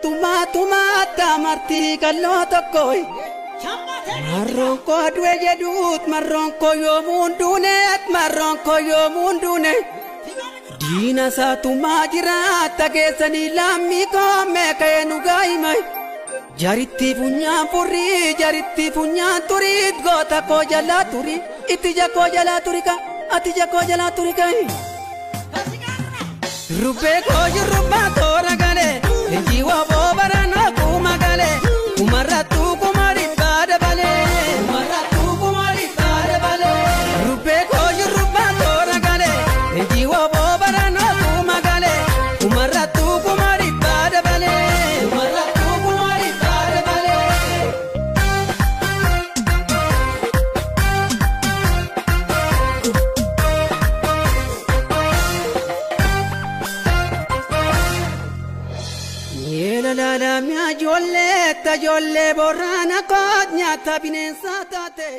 Tumaa tumaata martii kalloo tokko. Marroon koo du'e jedhuut, marroon koo yoomuun duuneet, marroon koo yoomuun duune. Diina isaa tumaa jiraata keessanii lammii koo meeqee nu gaa'ima. Jaritti funyaan furrii, jaritti funyaan turiit, goota koo jalaa turi, itti jakoo jalaa turi ka, ati jakoo jalaa turi ka. Rubbee koo jirrubbaa toora galee, leenjii waboo baranoo kuma galee, kumarrattuu kuma dhibbaa dabalee. Kumarrattuu kuma dhibbaa dabalee. Rubbee koo jirrubbaa toora galee, leenjii waboo baranoo kuma galee, kumarrattuu kuma dhibbaa dabalee. Kumarrattuu kuma dhibbaa dabalee. Yeelalaalaamyaa ijoollee, ijoollee boraana koot nyaata bineensaa taate.